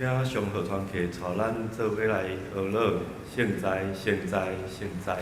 請上號團客帶咱做伙來學樂，聖哉，聖哉，聖哉。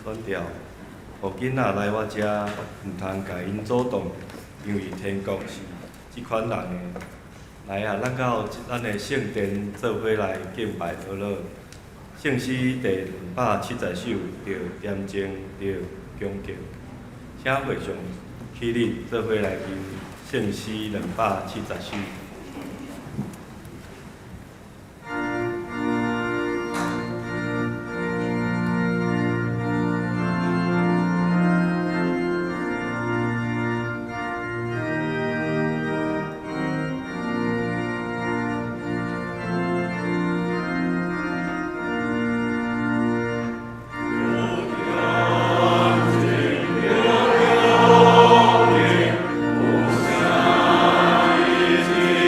轉調，予囡仔來我遮，毋通共𪜶阻擋，因為天國是這款人的。來啊，咱到咱的聖殿做伙來敬拜阿樂。聖詩第270首，著恬靜，著恭敬。請會眾起立，做伙來吟聖詩270首。有恬靜，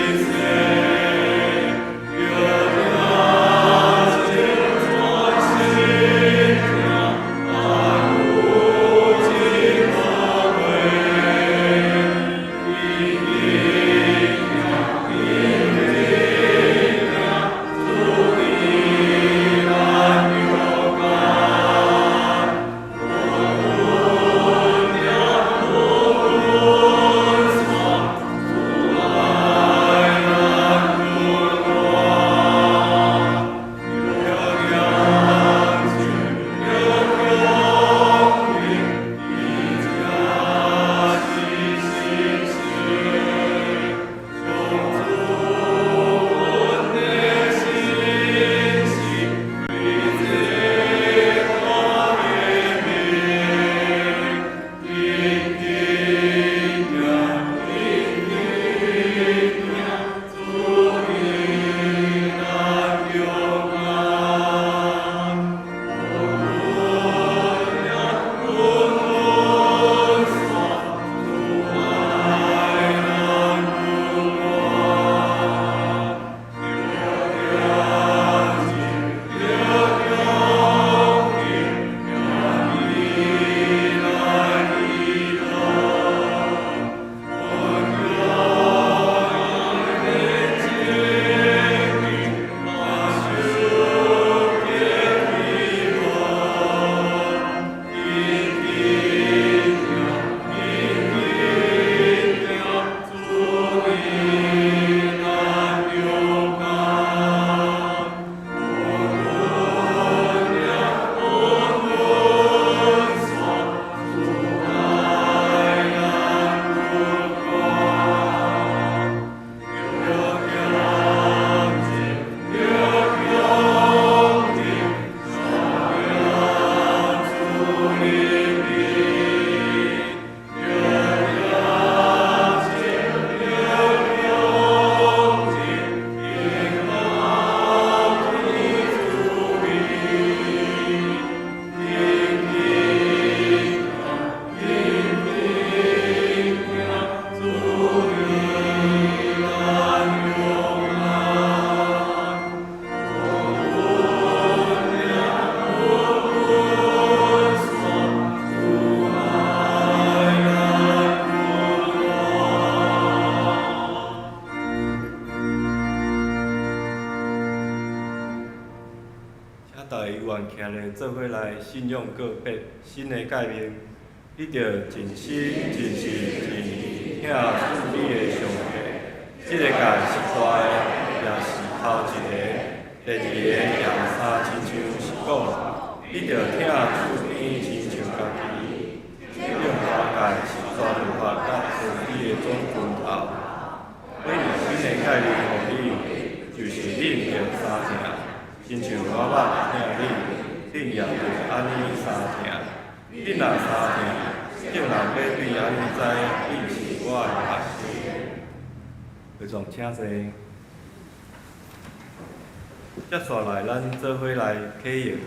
佮逐个猶原徛咧做伙來信仰告白新的誡命，你著盡心、盡性、盡意疼主你的上帝。這个誡是大的，也是頭一个。第二个也相親像是講，你著疼厝邊親像家己。這兩大誡是全律法佮先知的總拳頭。我用新的誡命予恁，就是恁著相疼，親像我捌疼恁，恁也著按呢相疼。恁若相疼，眾人欲對按呢知恁是我的學生。會眾請坐。接紲來，咱做伙來啟應，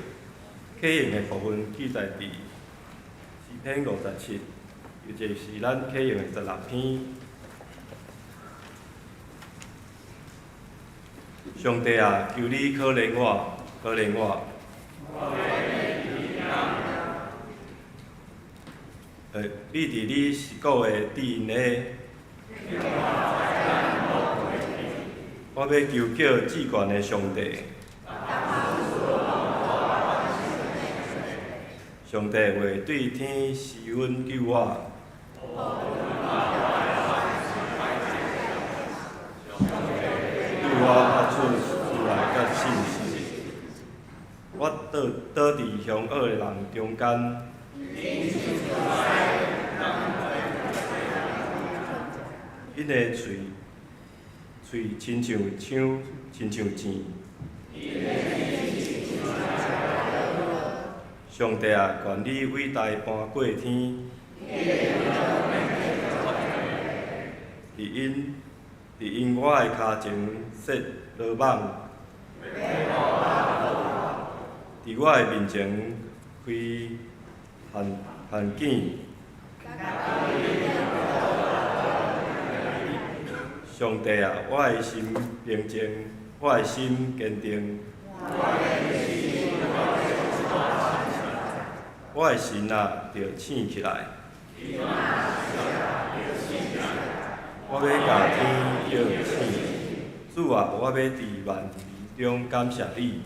啟應的部分記載佇詩篇57，尤其是咱啟應的16篇。上帝啊，求你可憐我，可憐我。你佇你實古的殿內，我欲求叫至懸的上帝。上帝話對天施恩救我。對我發出慈愛佮信實。我倒倒佇兇惡的人中間。𪜶的喙喙親像槍，親像箭。上帝啊，願你偉大搬過天。佇𪜶我的跤前設羅網。佇我的面前開陷阱。上帝啊，我的心平靜，我的心堅定。我的神啊，著醒起來。我欲共天叫醒，主啊，我欲佇萬民中感謝你，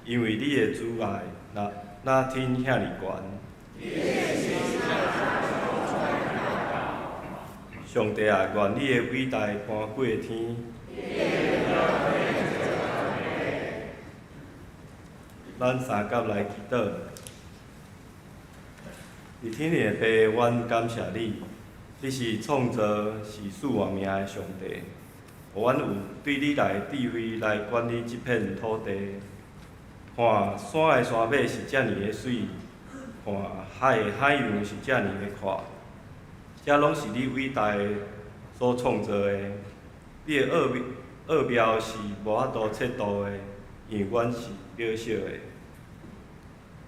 因為你的慈愛，若天遐爾懸。上帝啊，願你的偉大搬過天。咱三甲來祈禱。佇天頂的父，阮感謝你，你是創造、是賜活命的上帝，予阮有對你來的智慧來管理這片土地。看山的山尾是遮爾的媠，看海的海洋是遮爾的闊，這攏是你偉大所創造的。你的奧妙是無法度測度的，因為阮是渺小的。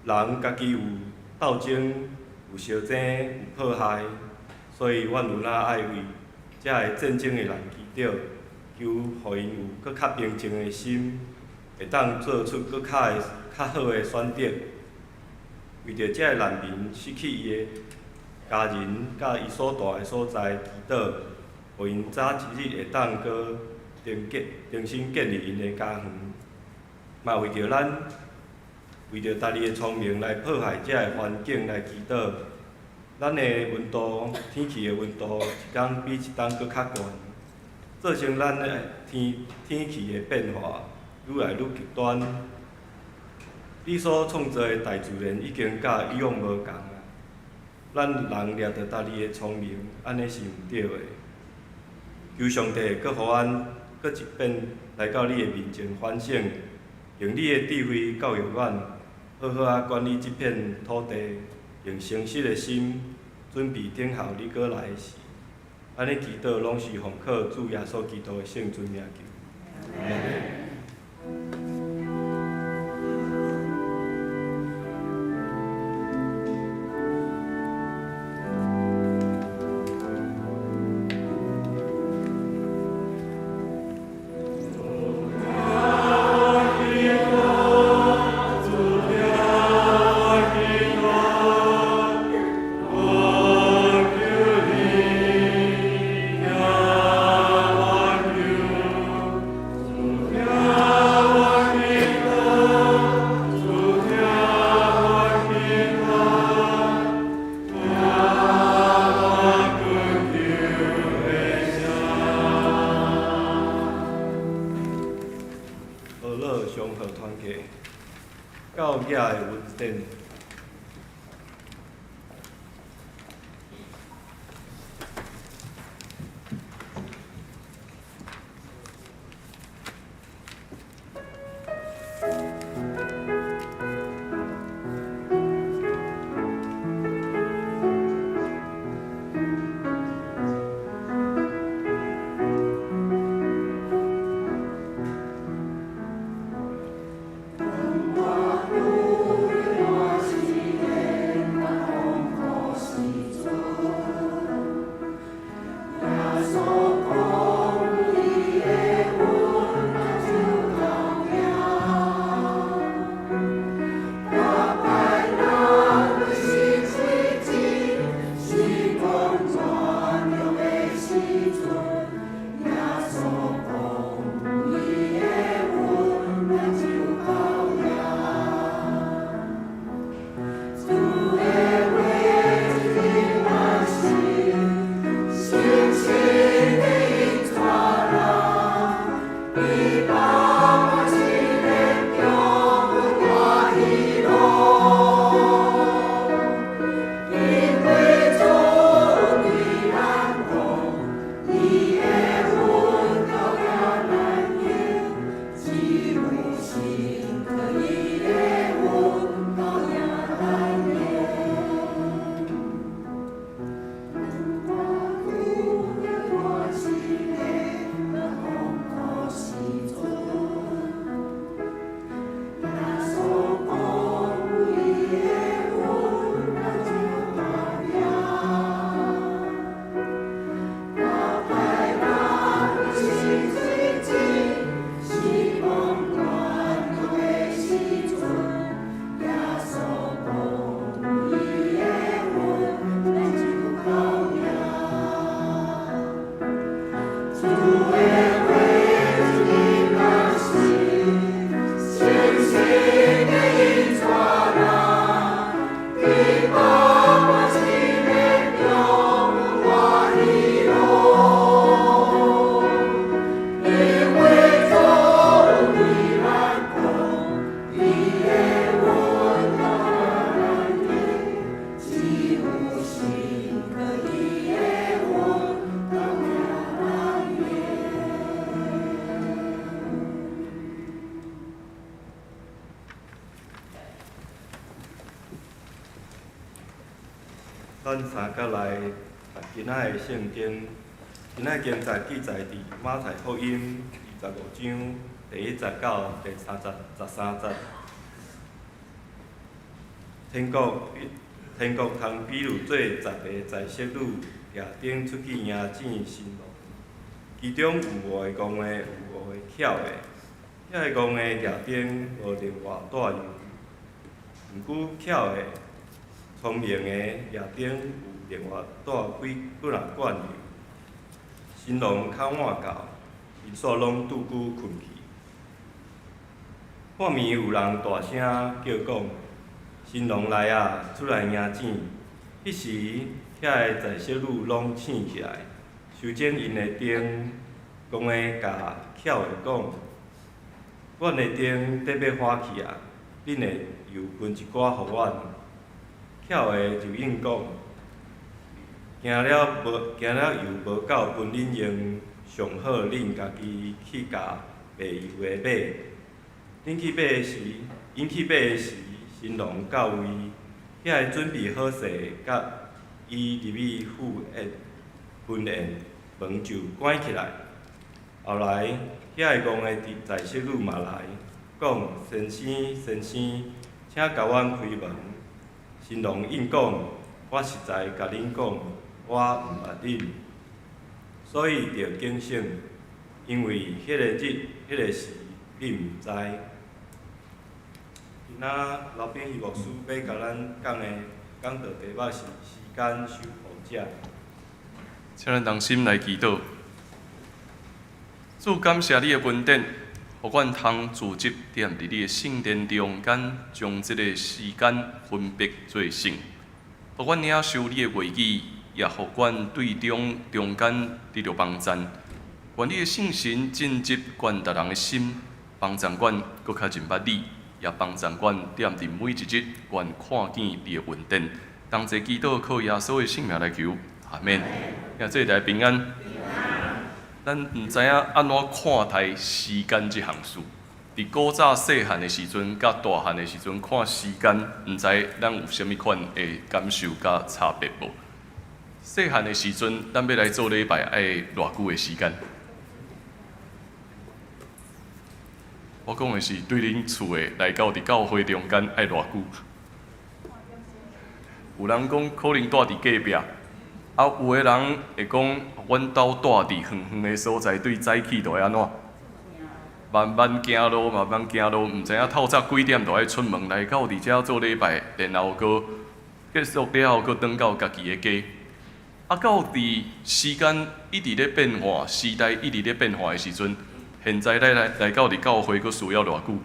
人家己有鬥爭，有相爭，有迫害，所以阮有哪愛為遮个戰爭的人祈禱，求予𪜶有閣較平靜的心，會當做出閣較好的選擇。為著遮个難民失去伊的家人佮伊所蹛的所在祈禱，予𪜶早一日會當閣重新建立𪜶的家園。嘛為著咱，為著家己的聰明來破壞遮个環境來祈禱。咱的溫度，天氣的溫度，一工比一冬閣較懸，造成咱的天氣的變化愈來愈極端。你所創造的大自然已經佮以往無仝啊！咱人掠著家己的聰明，按呢是毋對的。求上帝閣予阮閣一遍來到你的面前反省，用你的智慧教育阮，好好仔管理這片土地，用誠實的心準備等候你閣來時。按呢祈禱攏是奉靠主耶穌基督的聖尊名求。阿們。主老相好團契，到額的恩典。咱三角來讀今仔的聖經，今仔的經節記載佇馬太福音25章第1節到第33節，天國天國通比喻做十个才色女舉燈出去迎接新郎，其中有五个戇的，有五個巧的。遐个戇的舉燈無另外帶油，毋過巧的、聰明的舉燈有另外帶幾幾若罐油。新郎較晚到，𪜶煞攏拄久睏去。半暝有人大聲叫講：新郎來啊，出來迎接！彼時，遐个才色女攏醒起來，修整𪜶的燈，戇的共巧的講：阮的燈得欲花去啊，恁的油分一寡予阮。巧的就應講：驚了無驚了油無夠分恁用，上好恁家己去共賣油的買。恁去買時，𪜶去買時，新郎到位，遐个準備好勢，佮伊入去赴宴婚宴，門就關起來。後來，遐个戇的才色女嘛來，講：先生，先生，請共阮開門。新郎應講：我實在共恁講，我毋捌恁。所以著警醒，因為彼个日、彼个時，恁毋知。今仔劉秉義牧師欲共咱講的講道題目是時間守護者。請咱同心來祈禱。主，感謝你的恩典，予阮通聚集踮佇你的聖殿中間，將這个時間分別做聖，予阮領受你的話語，也予阮對中中間得著幫贊。願你的聖神進入阮逐人的心，幫助阮閣較認捌你，也幫助阮踮佇每一日，願看見你的恩典。同齊祈禱，靠耶穌的聖名來求，阿們。兄弟來平安。咱毋知影按怎看待時間這項事。佇古早細漢的時陣，佮大漢的時陣看時間，毋知咱有啥物款的感受佮差別無？細漢的時陣，咱欲來做禮拜愛偌久的時間？我講的是對恁厝的來到佇教會中間愛偌久？有人講可能蹛佇隔壁，啊，有的人會講，阮兜蹛佇遠遠的所在，對早起就會按怎？慢慢行路，慢慢行路，毋知影透早幾點就愛出門來到佇遮做禮拜，然後閣結束了後，閣轉到家己的家。啊，到佇時間一直咧變化，時代一直咧變化的時陣，現在咱來來到佇教會，閣需要偌久？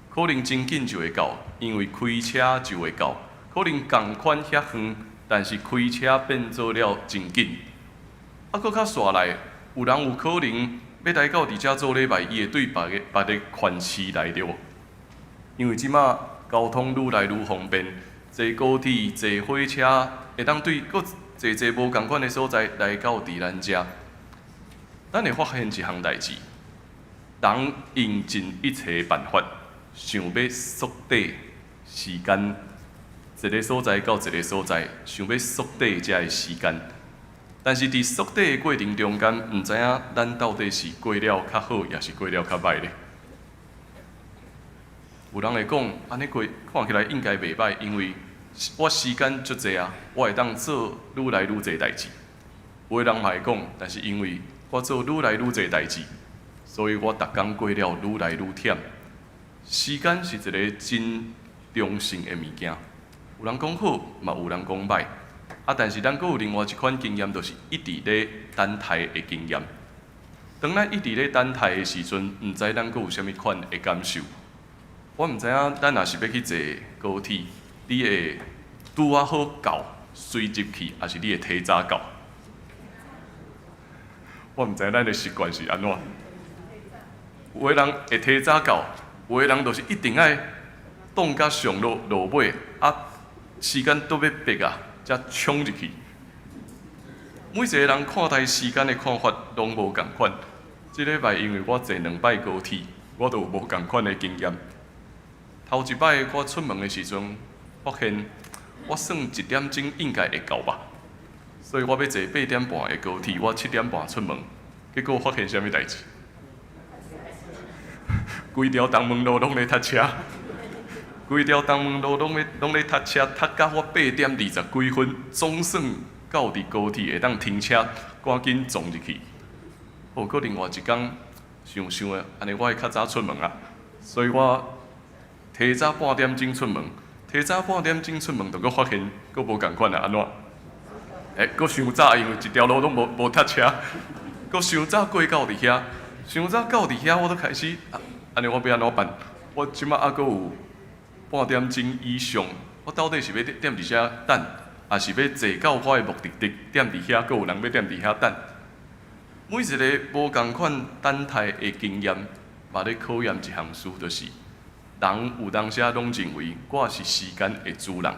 可能真緊就會到，因為開車就會到。可能仝款遐遠，但是開車變做了真緊。啊，閣較紲來，有人有可能欲來到佇遮做禮拜，伊會對別个別个縣市來著無？因為這馬交通愈來愈方便，坐高鐵、坐火車，會當對閣濟濟無仝款的所在來到佇咱遮。咱會發現一項代誌，人用盡一切辦法，想欲縮短時間，一个所在到一个所在，想欲縮短遮个時間。但是佇縮短的過程中間，毋知影咱到底是過了較好，抑是過了較䆀咧？有人會講，按呢過看起來應該袂䆀，因為我時間足濟啊，我會當做愈來愈濟代誌。有的人嘛會講，但是因為我做愈來愈濟代誌，所以我逐工過了愈來愈忝。時間是一个真中性的物件，有人講好，嘛有人講䆀。啊，但是咱閣有另外一款經驗，就是一直咧等待的經驗。當咱一直咧等待的時陣，毋知咱閣有啥物款的感受。我毋知影，咱若是欲去坐高鐵，你會拄仔好到隨入去，抑是你會提早到？我毋知咱的習慣是按怎。有的人會提早到，有的人就是一定愛擋甲上落落尾，啊，時間都欲迫啊，才衝入去。每一個人看待時間的看法攏無仝款。這禮拜因為我坐兩擺高鐵，我就有無仝款的經驗。頭一擺我出門的時陣，發現我算一點鐘應該會到吧，所以我欲坐八點半的高鐵，我七點半出門，結果發現啥物代誌？規條東門路攏咧塞車，規條東門路攏咧攏咧塞車，塞甲我八點二十幾分，總算到佇高鐵會當停車，趕緊撞入去。哦，閣另外一工想想的，按呢我會較早出門啊，所以我提早半點鐘出門，提早半點鐘出門，就閣發現閣無仝款啊，按怎？欸，閣傷早，因為一條路攏無無塞車，閣傷早過到佇遐，傷早到佇遐，我都開始，啊，按呢我欲按怎辦？我這馬猶閣有半點鐘以上，我到底是欲踮佇遮等，抑是欲坐到我的目的地，踮佇遐，閣有人欲踮佇遐等？每一个無仝款等待的經驗，嘛咧考驗一項事，就是人有當時攏認為我是時間的主人，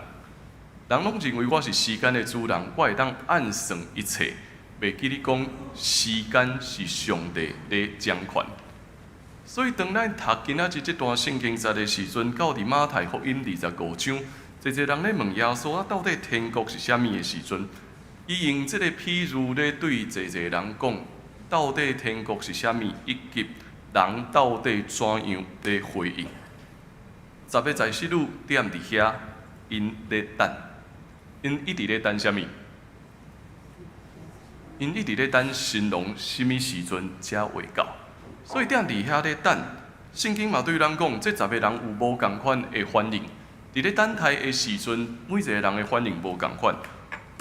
人攏認為我是時間的主人，我會當按算一切，袂記得講時間是上帝咧掌權。所以當咱讀今仔日這段聖經節的時陣，到佇馬太福音二十五章，濟濟人咧問耶穌啊，到底天國是啥物的時陣，伊用這个譬喻咧對濟濟人講，到底天國是啥物，以及人到底怎樣咧回應。十个祭司女踮佇遐，𪜶咧等，𪜶一直咧等啥物？𪜶一直咧等新郎啥物時陣才會到，所以踮佇遐咧等。聖經嘛對咱講，這十个人有無仝款的反應。佇咧等待的時陣，每一個人的反應無仝款。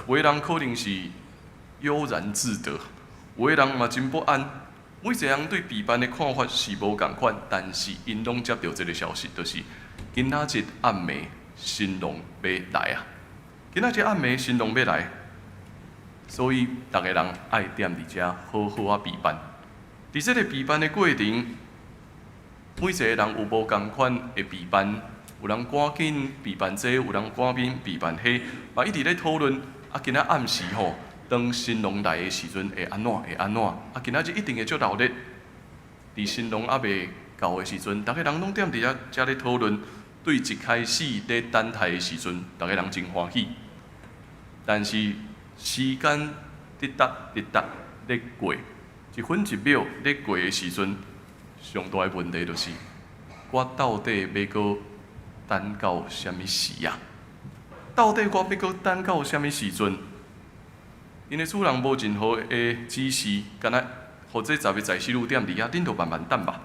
有的人可能是悠然自得，有的人嘛真不安。每一個人對備辦的看法是無仝款，但是𪜶攏接著這个消息，就是今仔日暗暝新郎欲來啊！今仔日暗暝新郎欲來，所以逐个人愛踮佇遮好好仔備辦。佇這个備辦的過程，每一个人有無仝款的備辦，有人趕緊備辦這個，有人趕緊備辦彼，嘛一直咧討論。啊，今仔暗時吼，當新郎來的時陣會按怎？會按怎？啊，今仔日一定會足熱鬧。佇新郎猶未到的時陣，逐个人攏踮佇遐遮咧討論。對一開始咧等待的時陣，逐个人真歡喜。但是時間滴答滴答咧過，一分一秒咧過的時陣，上大的問題就是，我到底欲閣等到啥物時啊？到底我欲閣等到啥物時陣？𪜶的主人無任何的指示，干焦予這十个祭司女踮佇遐，恁就慢慢等吧。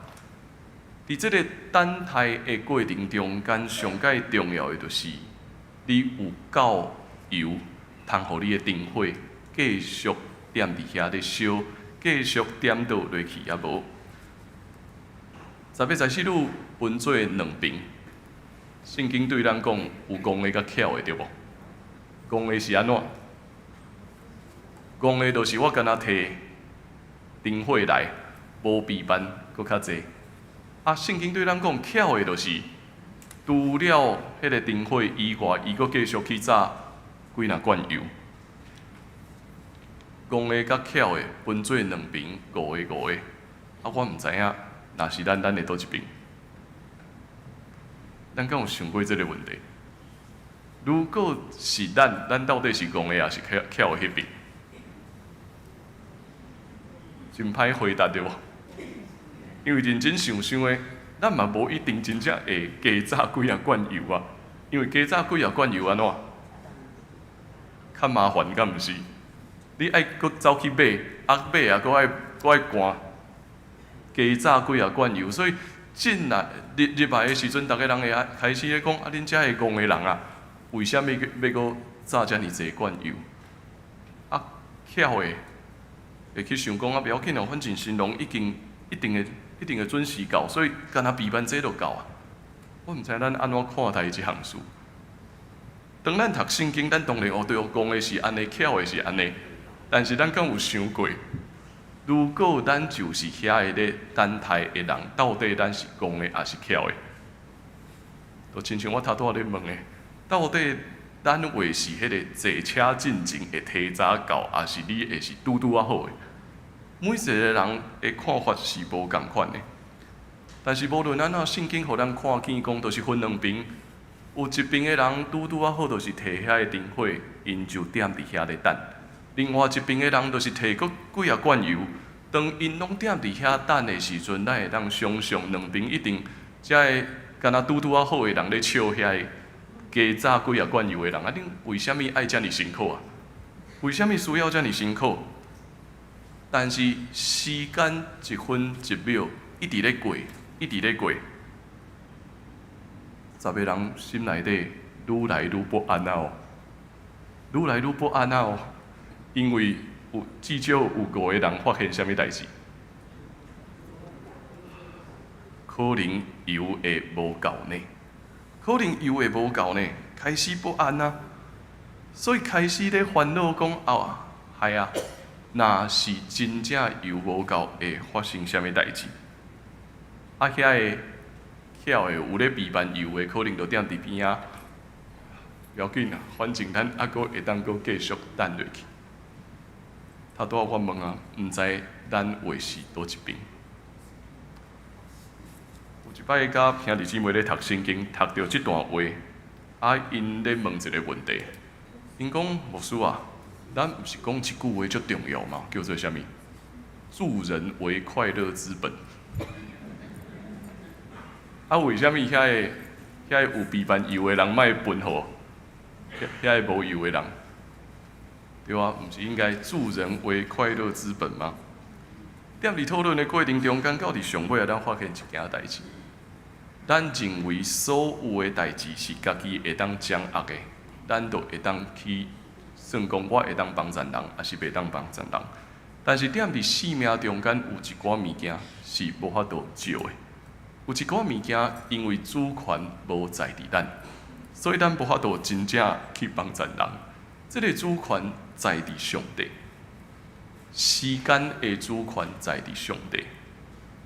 佇這个等待的過程中間，上蓋重要的就是，你有夠油，通予你的燈火繼續踮佇遐咧燒，繼續點倒落去抑無？十个祭司女分做兩邊，聖經對咱講有戇的佮巧的，對無？戇的是按怎？戇的就是我干焦提燈火來，無備辦閣較濟。啊，聖經對咱講巧的就是，除了彼个燈火以外，伊閣繼續去紮幾若罐油。戇的佮巧的分做兩邊，五个五个。啊，我毋知影，若是咱，咱會佗一邊？咱敢有想過這个問題？如果是咱，咱到底是戇的抑是巧巧的彼邊？真歹回答對無？因為認真想想的，咱嘛無一定真正會加紮幾仔罐油啊。因為加紮幾仔罐油按怎？較麻煩，敢毋是？你愛閣走去買，啊買啊，閣愛閣愛灌，加紮幾仔罐油，所以進來入入來的時陣，逐个人會開始咧講：啊，恁遮个戇的人啊，為啥物欲閣紮遮爾濟罐油？啊，巧的會去想講啊，袂要緊哦，反正新郎已經一定會一定會準時到，所以干焦備辦這就夠啊。我毋知咱按怎看待這項事。當咱讀聖經，咱當然哦對哦，戇的是按呢，巧的是按呢。但是咱敢有想過，如果咱就是遐个咧等待的人，到底咱是戇的抑是巧的？就親像我頭拄仔咧問的，到底咱會是彼个坐車進前會提早到，抑是你會是拄拄仔好的？每一个人的看法是無仝款的。但是無論按怎，聖經予咱看見講，就是分兩邊，有一邊的人拄拄仔好，就是提遐个燈火，𪜶就踮佇遐咧等；另外一邊的人就是提閣幾仔罐油，當𪜶攏踮佇遐等的時陣，咱會當想像兩邊一定遮个干焦拄拄仔好的人咧笑遐个加紮幾仔罐油的人，啊，恁為啥物愛遮爾辛苦啊？為啥物需要遮爾辛苦？但是時間一分一秒一直咧過，一直咧過，十个人心內底愈來愈不安啊！哦，愈來愈不安啊！哦，因為有至少有五個人發現啥物代誌，可能油會無夠呢，可能油會無夠呢，開始不安啊，所以開始咧煩惱講啊，係啊，若是真正油無夠，會發生啥物代誌？啊，遐個巧的有咧備辦油的，可能就踮佇邊仔，無要緊啊，反正咱猶閣會當閣繼續等落去。頭拄仔我問啊，毋知咱會是佗一邊？有一擺佮兄弟姊妹咧讀聖經，讀著這段話，啊，𪜶咧問一个問題，𪜶講牧師啊，咱毋是講一句話足重要嗎？叫做啥物？助人為快樂之本。啊，為啥物遐个遐个有備辦油的人莫分予遐个無油的人？對啊，毋是應該助人為快樂之本嗎？踮佇討論的過程中間，到佇上尾啊，咱發現一件代誌。咱認為所有的代誌是家己會當掌握的，咱就會當去算講，我會當幫贊人，抑是袂當幫贊人。但是踮佇生命中間有一寡物件是無法度招的，有一寡物件因為主權無在佇咱，所以咱無法度真正去幫贊人。這个主權在佇上帝，時間的主權在佇上帝。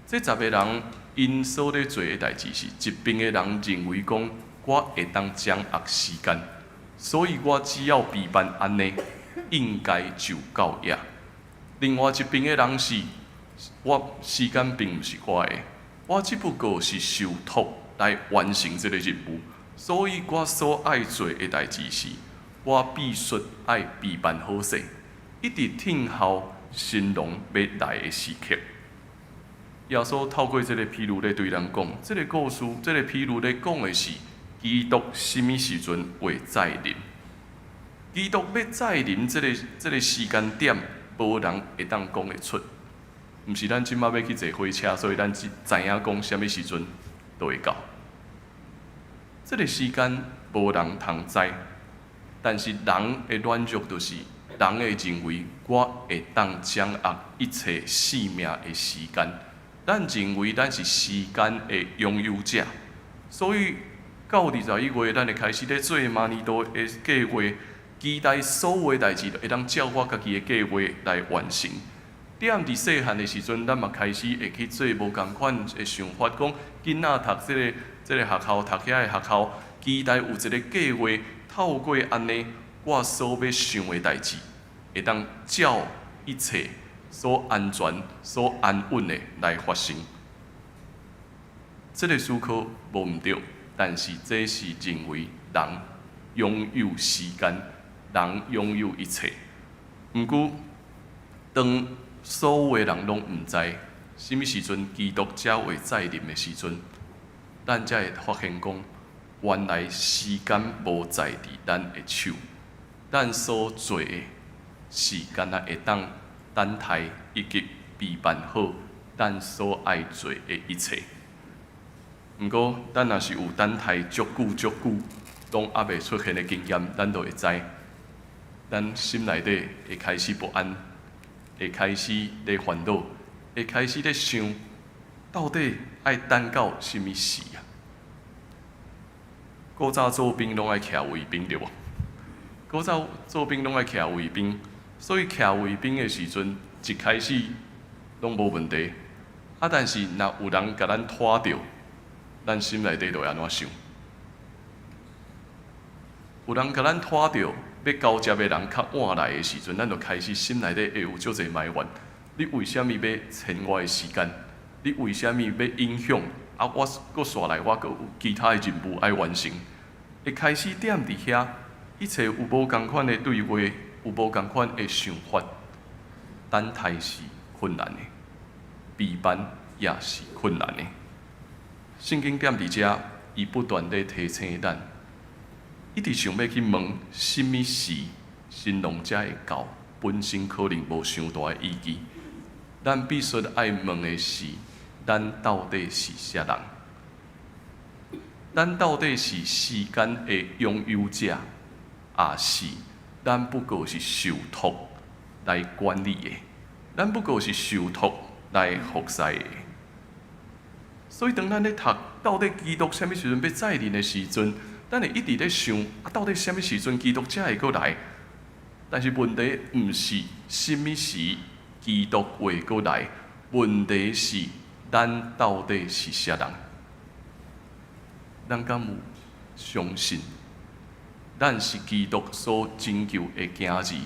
這十个人𪜶所咧做的代誌是，一邊的人認為講我會當掌握時間，所以我只要備辦按呢，應該就夠額。另外一邊的人是，我時間並毋是我的，我只不過是受託來完成這个任務，所以我所愛做的代誌是，我必須愛備辦好勢，一直聽候新郎欲來的時刻。耶穌透過這个譬喻咧對人講，這个故事，這个譬喻咧講的是基督啥物時陣會再臨。基督欲再臨這个時間點，無人會當講會出。毋是咱這馬欲去坐火車，所以咱知知影講啥物時陣就會到。這个時間無人通知，但是人的軟弱就是人會認為我會當掌握一切生命的時間。咱認為咱是時間的擁有者，所以到21月，咱會開始咧做明年度的計劃，期待所有的代誌會當照我家己的計劃來完成。踮佇細漢的時陣，咱嘛開始會去做無仝款的想法，講囡仔讀這个學校，讀遐个學校，期待有一个計劃，透過按呢，我所欲想的代誌，會當照一切所安全、所安穩的來發生。這个思考無毋對，但是這是認為人擁有時間，人擁有一切。毋過，當所有的人攏毋知啥物時陣基督才會再臨的時陣，咱才會發現講，原來時間無在佇咱的手，咱所做的是敢若會當等待以及備辦好咱所愛做的一切。毋過，咱若是有等待足久足久，攏猶未出現的經驗，咱就會知，咱心內底會開始不安，會開始咧煩惱，會開始咧想，到底愛等到啥物時啊？古早做兵攏愛徛衛兵對無？古早做兵攏愛徛衛兵，所以徛衛兵的時陣，一開始攏無問題。啊，但是若有人共咱拖著，咱心內底就會按怎想？有人共咱拖著，欲交接的人較晚來的時陣，咱就開始心內底會有足濟埋怨。你為啥物欲延我的時間？你為啥物欲影響？啊，我閣紲來，我閣有其他的任務愛完成。會開始踮佇遐，一切有無仝款的對話，有無仝款的想法，等待是困難的，備辦也是困難的。聖經踮佇遮，伊不斷咧提醒咱，一直想欲去問，啥物時新郎才會到，本身可能無傷大的意義。咱必須愛問的是，咱到底是啥人？咱到底是時間的擁有者，抑是咱不過是受託來管理的？咱不過是受託來服侍的。所以當咱咧讀到底基督啥物時陣欲再臨的時陣，咱會一直咧想啊，到底啥物時陣基督才會閣來？但是問題毋是啥物時基督會閣來，問題是咱到底是啥人？咱敢有相信？咱是基督所拯救的囝兒，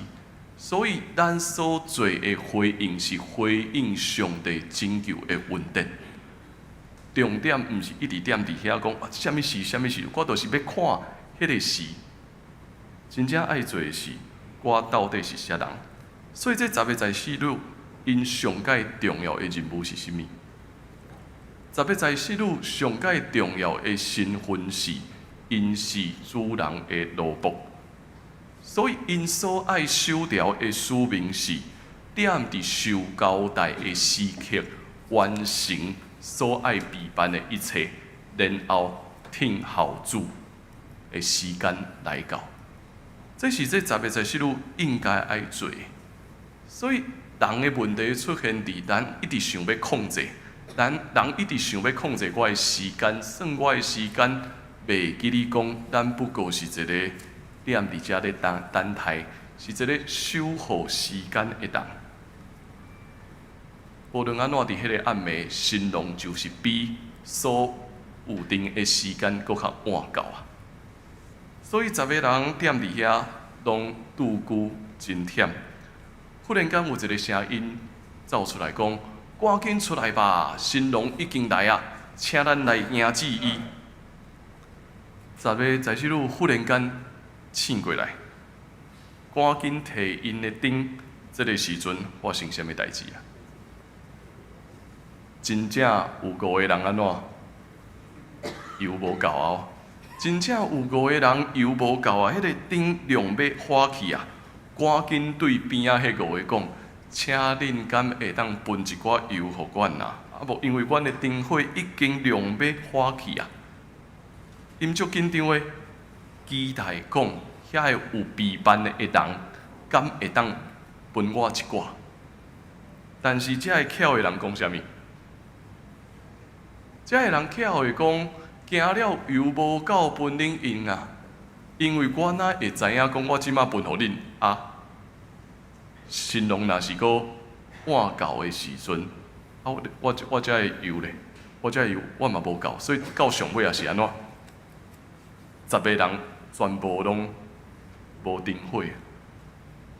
所以咱所做的回應是回應上帝拯救的恩典。重點毋是一直踮佇遐講啊，啥物時，啥物時，我就是欲看彼个時。真正愛做的是，我到底是啥人？所以這十个祭司女，𪜶上蓋重要的任務是啥物？十个祭司女上蓋重要的身份是，𪜶是主人的奴僕，所以𪜶所愛守牢的使命是，踮佇受交代的時刻完成所愛備辦的一切，然後聽候主的時間來到。這是這十个祭司女應該愛做的。所以人的問題出現佇咱一直想欲控制，咱人一直想欲控制我的時間，算我的時間，袂記你講，咱不過是一個踮佇遮咧等等待，是一個守護時間的人。無論按怎，佇彼个暗暝，新郎就是比所預定的時間閣較晚到啊！所以十个人踮佇遐，攏拄久真忝。忽然間有一个聲音走出來講：趕緊出來吧，新郎已經來啊！請咱來迎接伊。十个在室女忽然間醒過來，趕緊提𪜶的燈。這个時陣發生啥物代誌啊？真正有五个人按怎？油無夠啊！真正有五个人油無夠啊！彼个燈亮欲火去啊！趕緊對邊仔彼五个講：請恁敢會當分一寡油予阮啊？啊無，因為阮的燈火已經亮欲火去啊！𪜶足緊張的，期待講遐个有備辦的人，敢會當分我一寡？但是這个巧的人講啥物？這个人巧的講，驚了油無夠分恁用啊！因為我哪會知影講我這馬分予恁啊？新郎若是閣晚到的時陣，啊我這个油咧，我這个油我嘛無夠，所以到上尾也是按怎？十个人全部攏無燈火，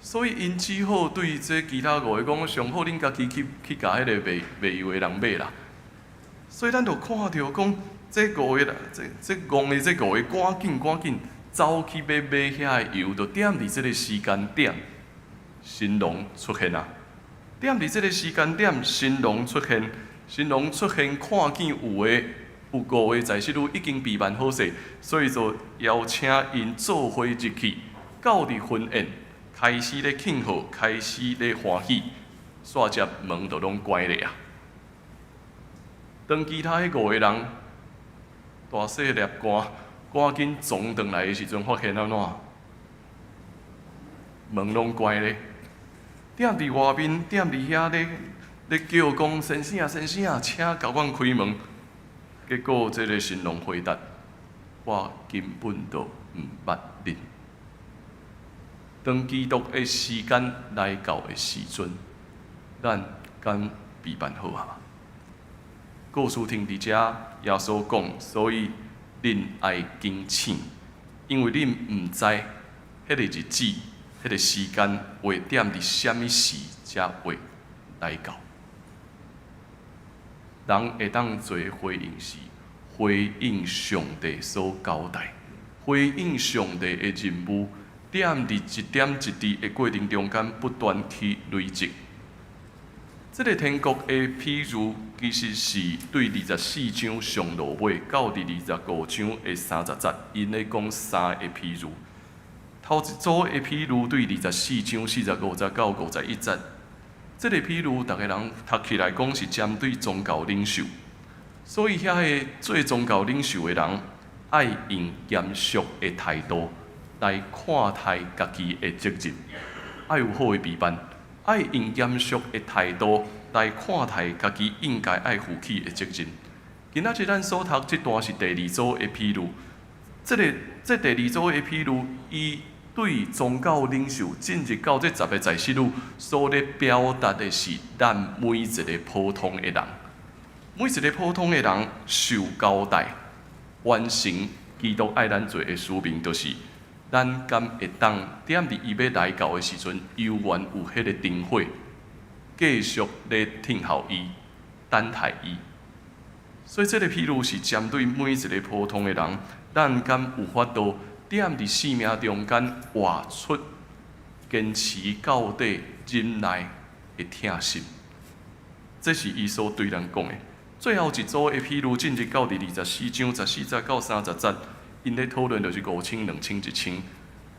所以𪜶只好對這其他五个講，上好恁家己去去共彼个賣賣油的人買啦。所以咱就看著講，這五个人，這這戇的這五个，趕緊趕緊走去欲買遐个油，就踮佇這个時間點，新郎出現啊！踮佇這个時間點，新郎出現，新郎出現，看見有的有五个在室女已經備辦好勢，所以就邀請𪜶做伙入去，到佇婚宴開始咧慶賀，開始咧歡喜，煞接門就攏關咧啊！當其他彼五个人大細粒趕趕緊傱轉來的時陣，發現按怎？門攏關咧，踮佇外面，踮佇遐咧咧叫講：先生啊，先生啊，請共阮開門。結果這个新郎回答：我根本就毋捌恁。當基督的時間來到的時陣，咱敢備辦好啊？故事停佇遮，耶穌講，所以恁愛警醒，因為恁毋知彼个日子、彼个時間會踮佇啥物時才會來到。人會當做回應是回應上帝所交代，回應上帝的任務，踮佇一點一滴的過程中間不斷去累積。這个天國的譬喻，其實是對二十四章上落尾到佇二十五章的三十節，𪜶咧講三个譬喻。頭一組的譬喻對二十四章四十五節到五十一節，這个譬喻，逐个人讀起來講是針對宗教領袖，所以遐个做宗教領袖的人，愛用嚴肅的態度來看待家己的責任，愛有好的備辦，愛用嚴肅的態度來看待家己應該愛負起的責任。今仔日咱所讀這段是第二組的譬喻，這个這第二組的譬喻，伊對宗教領袖進入到這十个在室女所咧表達的是，咱每一个普通的人，每一个普通的人受交代，完成基督愛咱做的使命，就是咱敢會當踮佇伊欲來到的時陣，猶原有彼个燈火，繼續咧聽候伊，等待伊。所以這个譬喻是針對每一个普通的人，咱敢有法度踮佇生命中間活出堅持到底、忍耐的疼心。這是伊所對咱講的。最後一組的譬喻進入到佇二十四章十四節到三十節，𪜶咧討論就是五千、兩千、一千。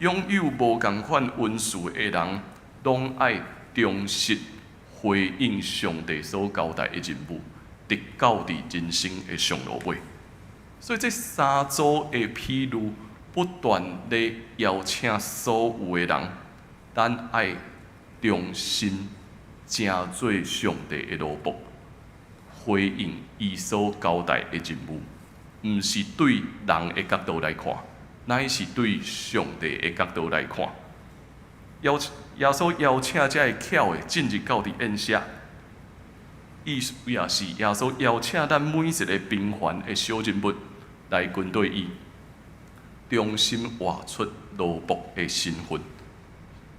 擁有無仝款恩賜的人，攏愛忠實回應上帝所交代的任務，直到佇人生的上落尾。所以這三組的譬喻，不斷咧邀請所有的人，咱愛忠心成做上帝的奴僕，回應伊所交代的任務，毋是對人的角度來看，乃是對上帝的角度來看。邀耶穌邀請這个巧的進入到佇宴席，意思也是耶穌邀請咱每一个平凡的小人物來跟隨伊，忠心活出奴僕的身份。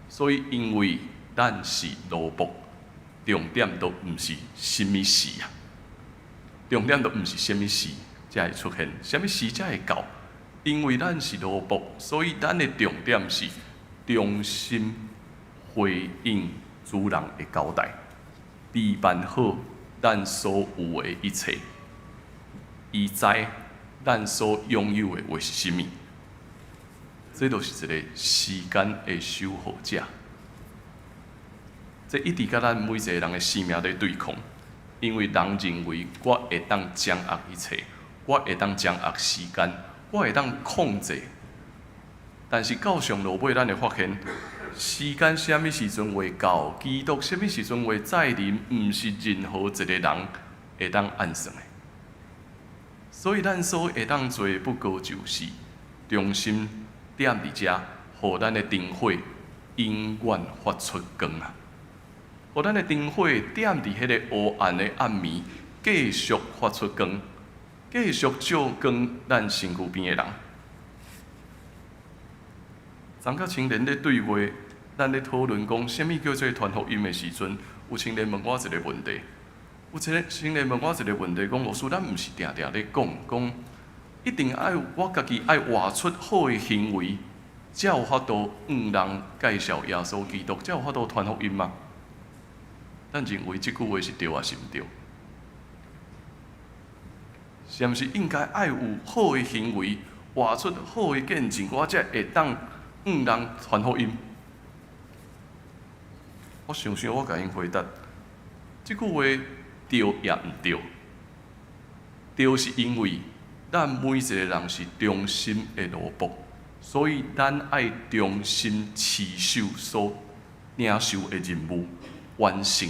所以，因為咱是奴僕，重點都毋是啥物事啊，重點都毋是啥物事才會出現，啥物事才會到。因為咱是奴僕，所以咱的重點是忠心回應主人的交代，備辦好咱所有的一切。伊知咱所擁有的會是啥物，這就是一个時間的守護者。這一直佮咱每一个人的生命咧對抗，因為人認為我會當掌握一切，我會當掌握時間，我會當控制。但是到上落尾，咱會發現，時間啥物時陣會到，基督啥物時陣會再臨，毋是任何一個人會當按算的。所以咱所會當做的，不過就是忠心踮佇遮，予咱的燈火永遠發出光啊！予咱的燈火踮佇彼个黑暗的暗暝，繼續發出光，繼續照光咱身軀邊的人。昨佮青年咧對話，咱咧討論講，啥物叫做傳福音的時陣，有青年問我一个問題。有一个青年問我一个問題，講牧師，咱毋是定定咧講，講一定愛我家己愛活出好的行為，才有法度向人介紹耶穌基督，才有法度傳福音嗎？咱認為這句話是對抑是毋對？是毋是應該愛有好的行為，活出好的見證，我才會當向人傳福音？我想想，我共𪜶回答，這句話對也毋對。對是因為咱每一個人是忠心的奴僕，所以咱愛忠心持守所領受的任務，完成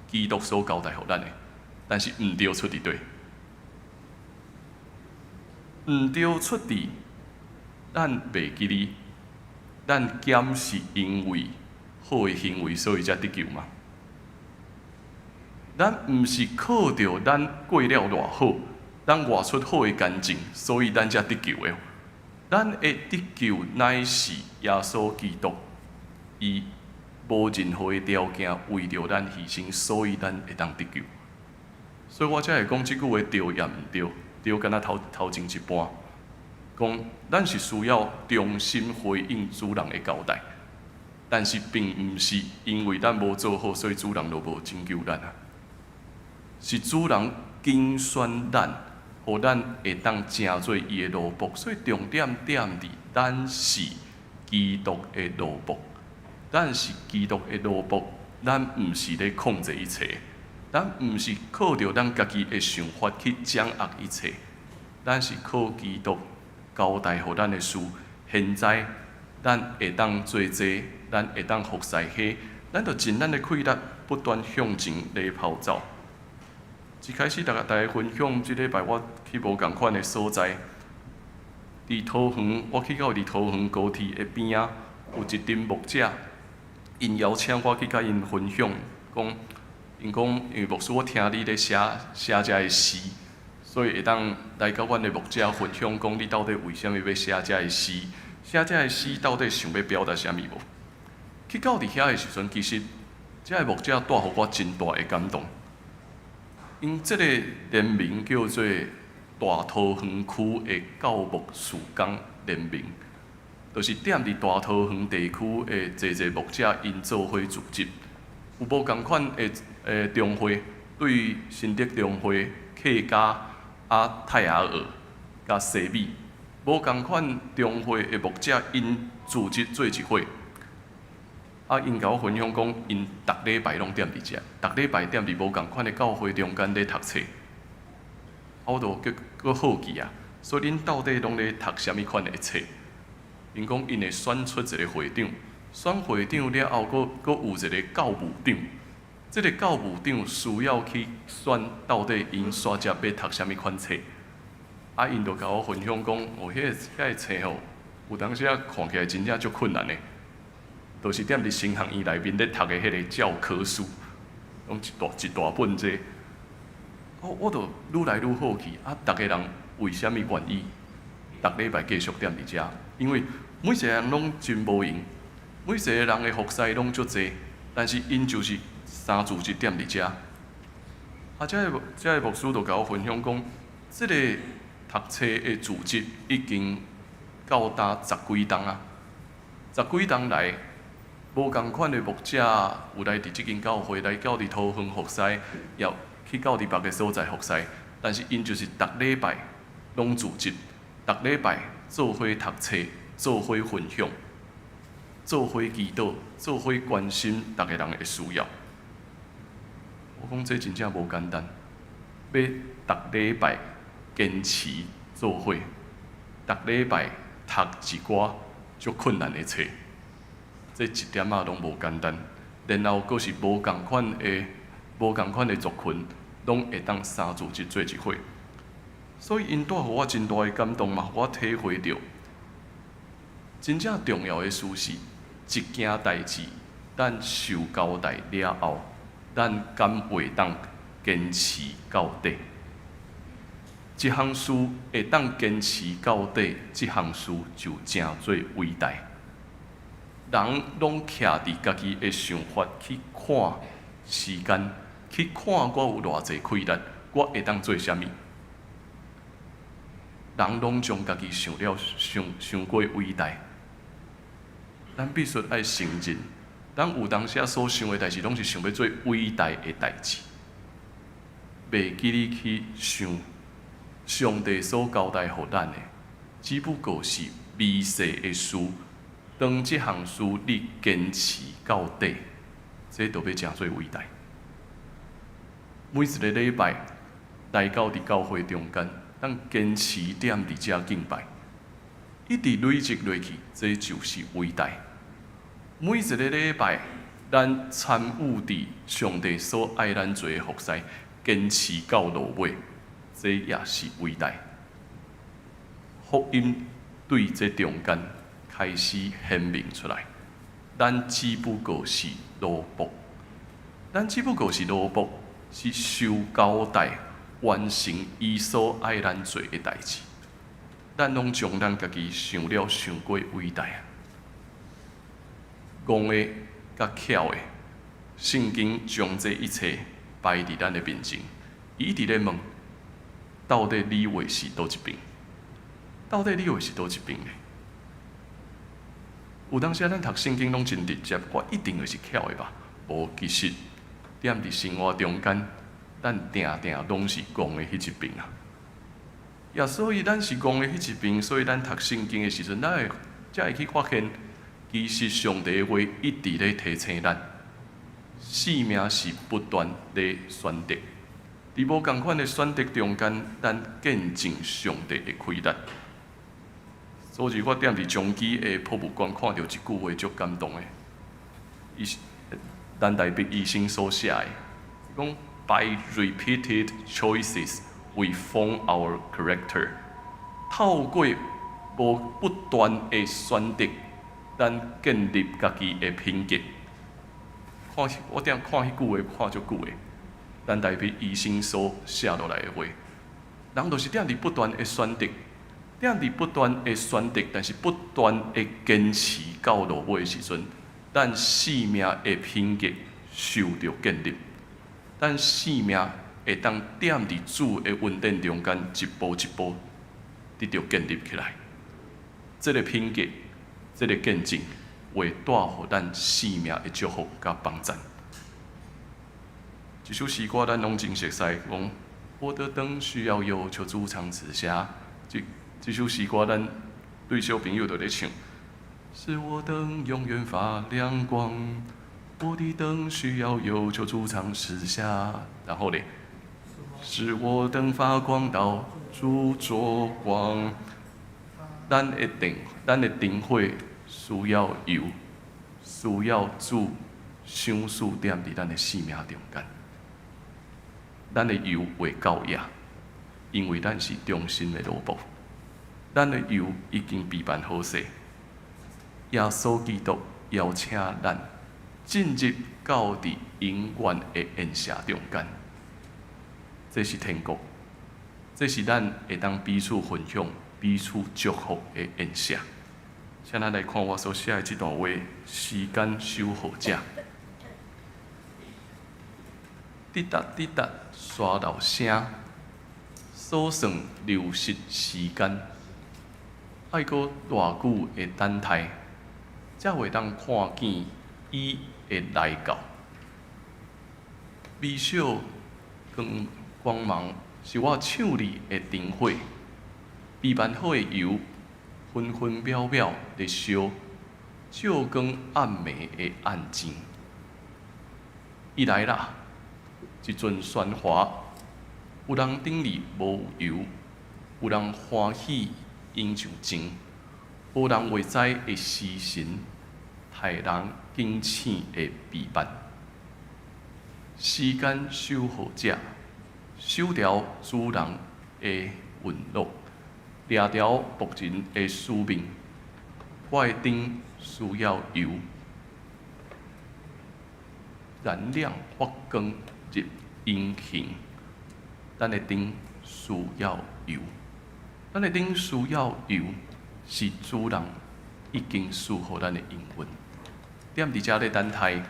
基督所交代予咱的。但是毋對出佇佗？毋對出佇咱袂記得，咱敢是因為好的行為，所以才得救嗎？咱毋是靠著咱過了偌好，咱活出好的見證，所以咱才得救的。咱的得救乃是耶穌基督，伊無任何的條件為著咱犧牲，所以咱會當得救。所以我才會講這句話對也毋對，對敢若頭頭前一半，講咱是需要忠心回應主人的交代，但是並毋是因為咱無做好，所以主人就無拯救咱啊。是主人揀選咱，予咱會當成做伊的奴僕，所以重點踮佇咱是基督的奴僕，咱是基督的奴僕，咱毋是咧控制一切，咱毋是靠著咱家己的想法去掌握一切，咱是靠基督交代予咱的事。現在咱會當做這，咱會當服侍彼，咱就盡咱的氣力，不斷向前咧跑走。一開始，逐家分享，這禮拜我去無仝款的所在，佇桃園，我去到佇桃園高鐵的邊仔，有一陣牧者，𪜶邀請我去共𪜶分享，講，𪜶講，因為牧師，我聽你咧寫寫這个詩，所以會當來佮阮的牧者分享，講你到底為啥物欲寫這个詩，寫這个詩到底想欲表達啥物無？去到佇遐的時陣，其實這个牧者帶予我真大的感動。𪜶這个聯盟叫做大桃園區的教牧事工聯盟，就是踮佇大桃園地區的濟濟牧者，𪜶做伙組織，有無仝款的中會，對新竹中會、客家啊泰雅學佮西美，無仝款中會的牧者，𪜶組織做一伙。啊，𪜶共我分享講，𪜶逐禮拜攏踮佇遮，逐禮拜踮佇無仝款的教會中間咧讀冊。啊，我就閣閣好奇啊，所以恁到底攏咧讀啥物款的冊？𪜶講𪜶會選出一个會長，選會長了後，閣閣有一个教務長。這个教務長需要去選到底𪜶煞接欲讀啥物款冊。啊，𪜶就共我分享講，哦，彼个遐个冊吼，有當時仔看起來真正足困難的。就是踮佇神學院內面咧讀的彼个教科書，攏一大一大本這。我就愈來愈好奇，啊，逐个人為啥物願意逐禮拜繼續踮佇遮？因為每一個人攏真無閒，每一個人的服侍攏足濟，但是𪜶就是三四日踮佇遮。啊，這个牧師就共我分享講，這個讀冊的組織已經到今十幾冬啊，十幾冬來，無仝款的牧者有來佇這間教會，來到佇桃園服侍，也去到佇別个所在服侍，但是𪜶就是逐禮拜攏組織，逐禮拜做伙讀冊，做伙分享，做伙祈禱，做伙關心逐个人的需要。我講這真正無簡單，欲逐禮拜堅持做伙，逐禮拜讀一寡足困難的冊，這一點仔攏無簡單。然後閣是無仝款的族群，攏會當三四日做一伙，所以𪜶帶予我真大的感動嘛，予我體會著真正重要的事是一件代誌，咱受交代了後，咱敢會當堅持到底？一項事會當堅持到底，這項事就誠做偉大。人攏徛佇家己的想法去看時間，去看我有偌濟氣力，我會當做啥物？人攏將家己想了傷傷過偉大。咱必須愛承認，咱有當時仔所想的代誌，攏是想欲做偉大的代誌，袂記得去想上帝所交代予咱的，只不過是微細的事。當這項事你堅持到底，這就欲誠做偉大。每一个禮拜來到佇教會中間，咱堅持踮佇遮敬拜，一直累積落去，這就是偉大。每一个禮拜，咱參與佇上帝所愛咱做的服侍，堅持到落尾，這也是偉大。福音對這中間開始顯明出來，咱只不過是奴僕，咱只不過是奴僕，是受交代完成伊所愛咱做的代誌。咱攏將咱家己想了傷過偉大啊！戇的佮巧的，聖經將這一切擺佇咱的面前，伊一直咧問：到底你話是佗一邊？到底你話是佗一邊呢？有當時咱讀聖經攏真直接，我一定會是巧的吧？無，其實踮佇生活中間，咱定定攏是戇的彼一邊啊。也所以咱是戇的彼一邊，所以咱讀聖經的時陣，咱會才會去發現，其實上帝的話一直咧提醒咱，生命是不斷咧選擇，佇無仝款的選擇中間，咱見證上帝的氣力。昨日我踮佇彰基的博物館看著一句話，足感動的。伊是陳大碧醫生所寫的，講：By repeated choices, we form our character。透過無不斷的選擇，咱建立家己的品格。看我踮看彼句話，看足久的。陳大碧醫生所寫落來的話，人就是踮佇不斷的選擇。踮佇不斷的選擇，但是不斷的堅持到落尾的時陣，咱生命的品格受著建立，咱生命會當踮佇主的恩典中間，一步一步得著建立起來。這个品格，這个見證，會帶予咱生命的祝福佮幫贊。這首詩歌咱攏真熟悉，講我的燈需要油，求主常賜下。這首詩歌，咱對小朋友就咧唱。使我燈永遠發亮光，我的燈需要油，求主常賜下。然後咧，使我燈發光到處著光。咱的燈火需要油，需要主賞賜踮佇咱的生命中間。咱的油會夠額，因為咱是忠心的奴僕。咱的油已經備辦好勢，耶穌基督邀請咱進入到佇永遠的宴席中間。這是天國，這是咱會當彼此分享、彼此祝福的宴席。請咱來看我所寫的這段話：時間守護者。滴答滴答，沙漏聲，數算流失時間，愛閣偌久的等待，才會當看見伊會來到。微小光光芒是我唱你的燈火，備辦好的油，分分秒秒咧燒，照光暗暝的暗箭。伊來啦！一陣喧譁，有人頂裡無油，有人歡喜湧上前，無人會知的時辰，刣人警醒的備辦。時間守護者，守牢主人的允諾，掠牢僕人的使命。我的燈需要油，燃亮發光入隱形。咱的燈需要油，咱的燈需要油，是主人已經賜予咱的應允。踮佇遮咧等待，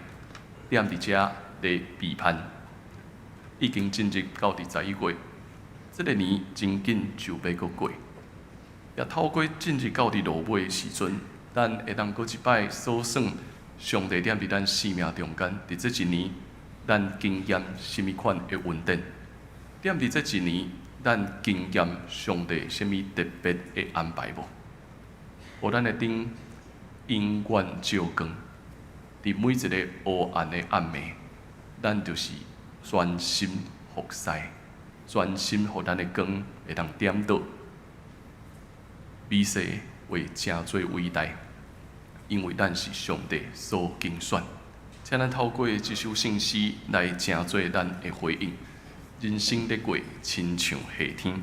踮佇遮咧備盼，已經進入到佇11月，這个年真緊就欲閣過。也透過進入到佇落尾的時陣，咱會當閣一擺數算上帝踮佇咱生命中間，佇這一年，咱經驗啥物款的恩典？踮佇這一年，咱經驗上帝啥物特別的安排無？予咱的燈永遠照光，佇每一个黑暗的暗暝，咱就是專心服侍，專心予咱的光會當點著。美西會誠做偉大，因為咱是上帝所揀選。請咱透過這首聖詩來成做咱的回應。人生咧過，親像夏天。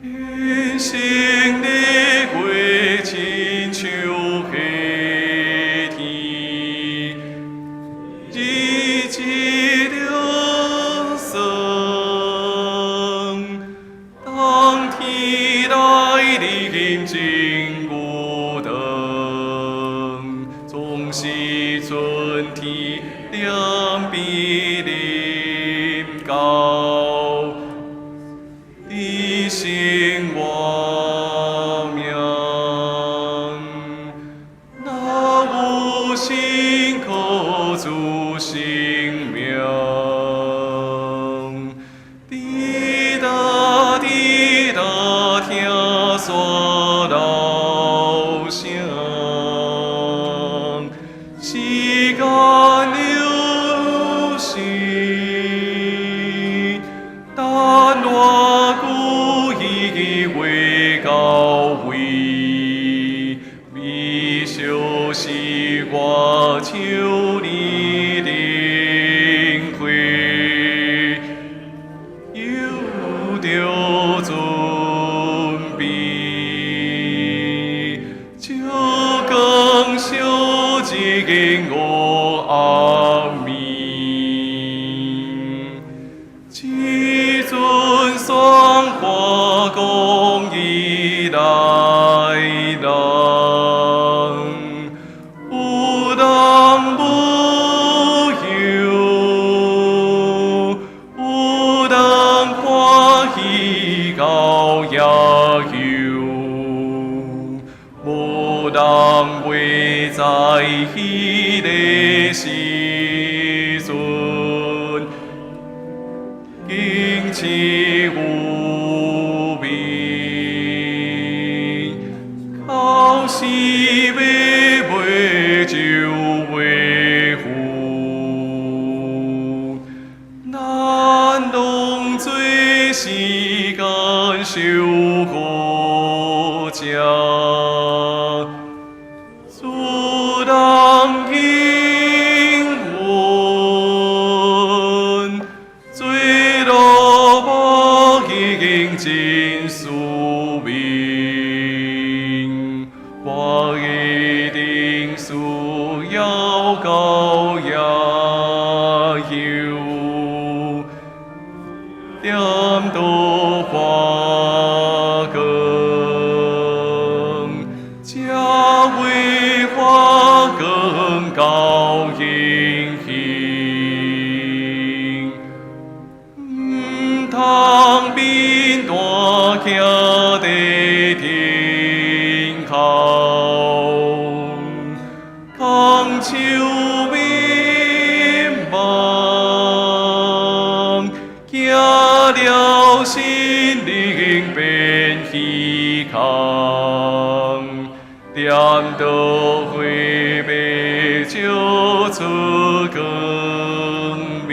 人生咧過，親像夏天，日子流霜，當天來臨真孤單，總是春天兩邊臨到。你生我命，若有心可助生命，滴答滴答聽沙漏聲，時間流逝，等偌久伊會到位，微笑是我笑你燈開。奇無比，到死欲袂就袂赴，咱攏做時間守護者，主人應允，做奴僕已經盡使命，我一定需要到夜休，點都發光，才會發光到永恆，毋通貧惰徛佇天空，空手迷茫，行了心靈變虛空，點都會欲照出光明，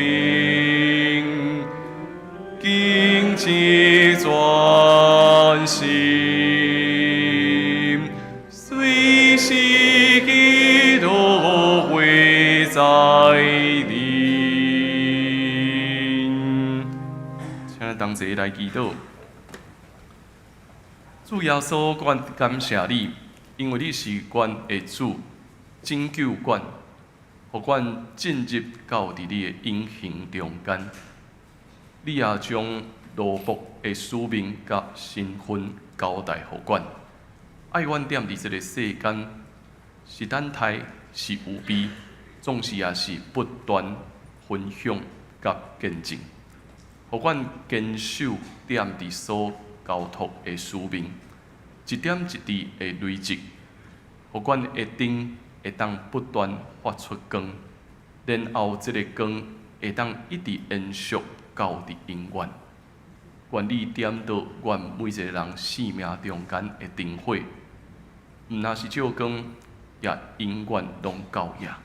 敬請專心，隨時祈禱會再臨。請咱同齊來祈禱。主耶穌，阮感謝你，因為你是阮的主，拯救阮，予阮進入到佇你的永恆中間。你也將奴僕的使命佮身份交代予阮，愛阮踮佇這个世間，是等待，是預備，總是也是不斷分享佮見證，予阮堅守踮佇所交託的使命，一點一滴的累積，予阮的燈會當不斷發出光，然後這个光會當一直延續到佇永遠。願你點著阮每一個人生命中間的燈火，毋但是照光，也永遠攏夠額。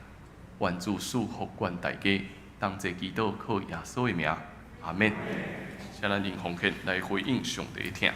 願主賜福阮大家，同齊祈禱靠耶穌的名，阿們。請咱用奉獻來回應上帝的疼。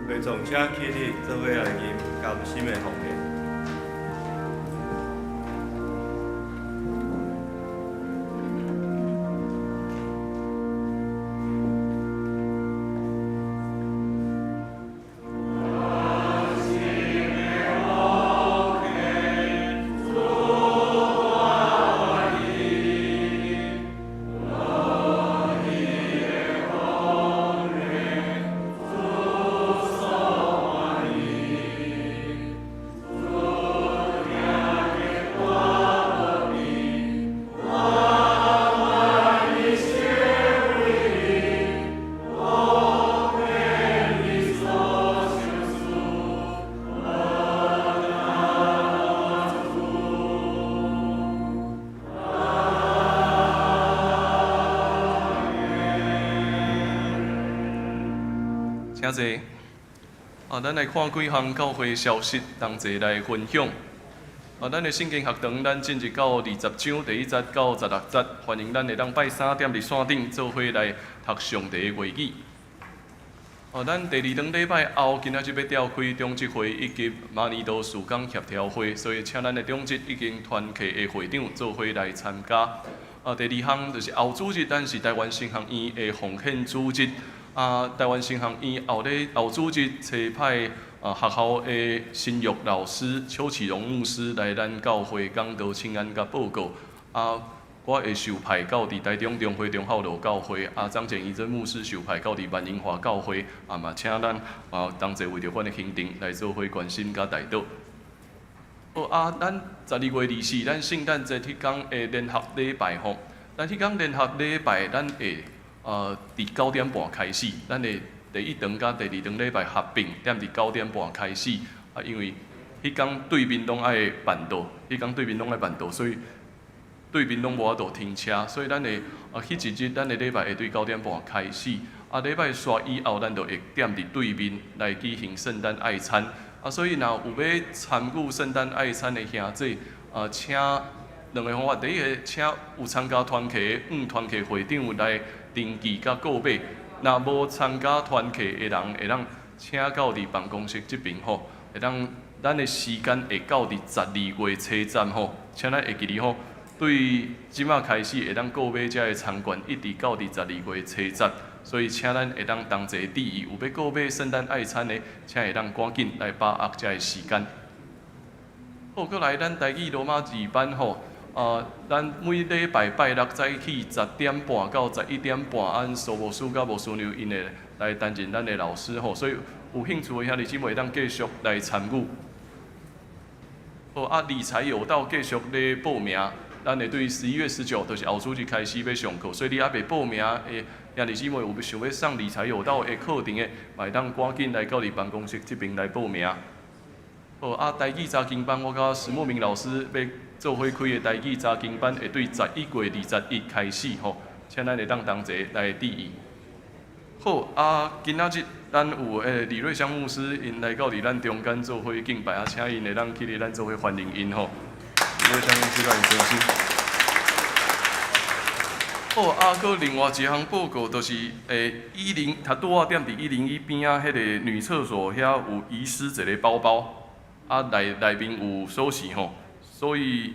會眾請起立，做伙來吟甘心的奉獻。甘請坐。啊，咱來看幾項教會消息，同齊來分享。啊，咱的聖經學堂，咱進入到20章第1節到16節，歡迎咱會當拜三踮佇線頂做伙來讀上帝的話語。哦，咱第二頓禮拜後，今仔日欲召開長執會以及瑪尼多事工協調會，所以請咱的長執以及團契的會長做伙來參加。啊，第二項就是後主日，咱是台灣神學院的奉獻主日。啊，台灣神學院後咧後主日，差派學校的神育老師邱啟榮牧師來咱教會講道、請安佮報告。啊，我會受派到佇台中中會中孝路教會，啊，張簡義珍牧師受派到佇萬榮華教會，啊嘛請咱同齊為著阮的行程來做伙關心佮代禱。好啊，咱12月24，咱聖誕節彼工的聯合禮拜吼，咱彼工聯合禮拜，咱會佇9點半開始，咱會第一堂佮第二堂禮拜合併，踮佇九點半開始。啊，因為彼工對面攏愛辦道，彼工對面攏愛辦道，所以對面攏無法度停車，所以咱會彼一日咱的禮拜會對九點半開始。啊，禮拜煞以後，咱就會踮佇對面來舉行聖誕愛餐。啊，所以若有欲參與聖誕愛餐的兄弟，請兩个方法，第一个，請有參加團契的，團契會長來登記佮購買；若無參加團契的人，會當請到佇辦公室這爿吼，會當咱的時間會到佇12月初十吼，請咱會記得吼，對這馬開始會當購買遮个餐券，一直到佇十二月初十。所以，請咱會當同齊注意，有欲購買聖誕愛餐的，請會當趕緊來把握遮个時間。好，閣來咱台語羅馬字班吼，咱每禮拜拜六早起10點半到11點半，按蘇牧師佮牧師娘𪜶會來擔任咱的老師吼，所以有興趣的兄弟姊妹會當繼續來參與。好，啊，理財有道繼續咧報名，咱會對11月19，就是後主日開始欲上課，所以你猶未報名的兄弟姊妹有想欲上理財有道的課程的，嘛會當趕緊來到佇辦公室這爿來報名。好，啊，台語查經班，我佮石莫明老師欲做伙開的台語查經班，會對11月21開始吼，請咱會當同齊來注意。好，啊，今仔日咱有李瑞香牧師，𪜶來到佇咱中間做伙敬拜，啊，請𪜶會當起立，咱做伙歡迎𪜶吼。李瑞香牧師，來專心。好，啊，閣另外一項報告，就是一零，頭拄仔踮佇101邊仔彼個女廁所遐有遺失一个包包，啊，內面有鎖匙吼，所以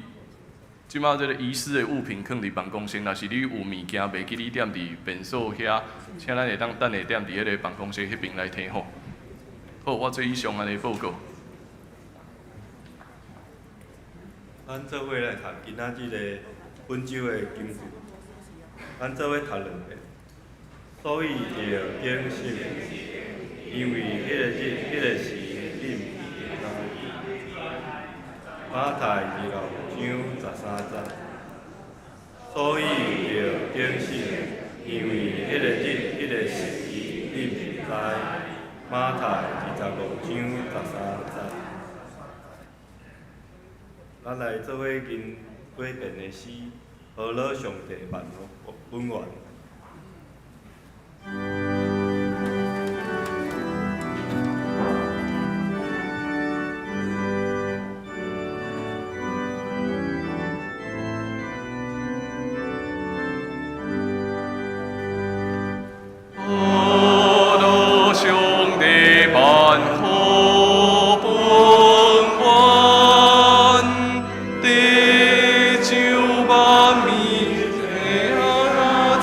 這馬這个遺失的物品囥佇辦公室，若是你有物件袂記你踮佇便所遐，請咱會當等下踮佇彼个辦公室彼爿來提吼。好，我做以上按呢報告。咱做伙來讀今仔日的本周的金句。咱做伙讀兩遍。所以著警醒，因為彼个日、彼个時，你毋知。馬太26章13節。所以著警醒，因為彼个日、彼个時，你毋知。馬太25章13節。咱來做伙吟幾遍的詩，何樂上帝萬福本願。何樂上帝萬福本願，地上萬民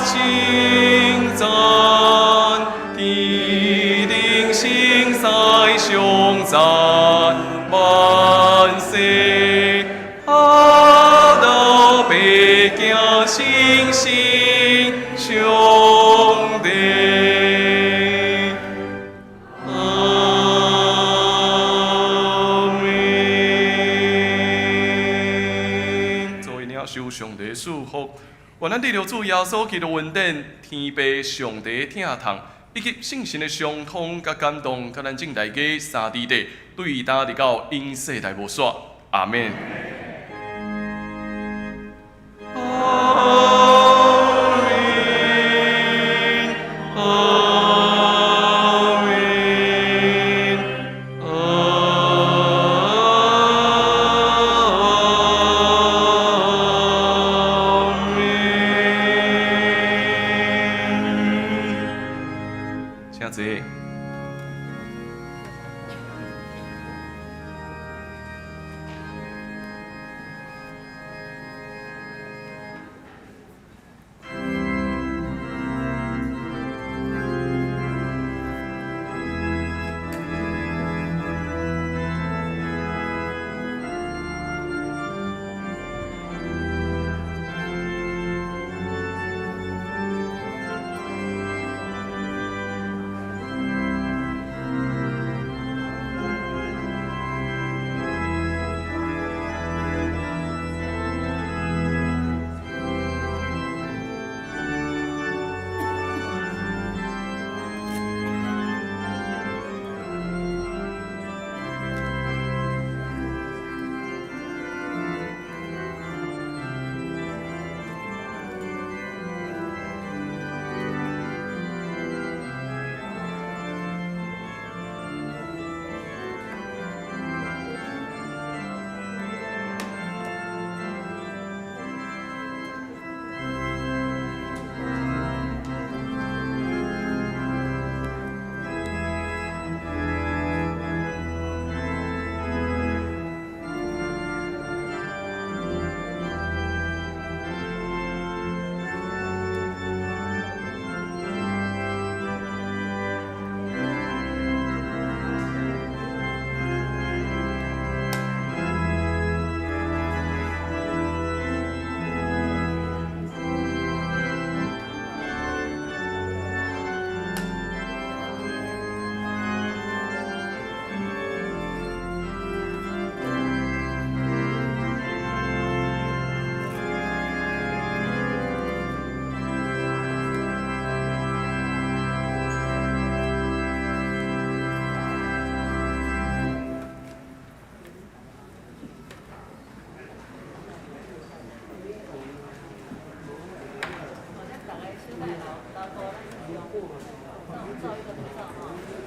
稱讚，天頂聖使頌讚萬世，阿老爸囝聖神上帝。阿們。做位領受上帝賜福，願咱得著主耶穌基督恩典，天父上帝疼痛，以及聖神的相通佮感動，佮咱眾大家三弟弟，對今直到永世代無煞。阿們。阿們，阿們。那我們照一個合照哈。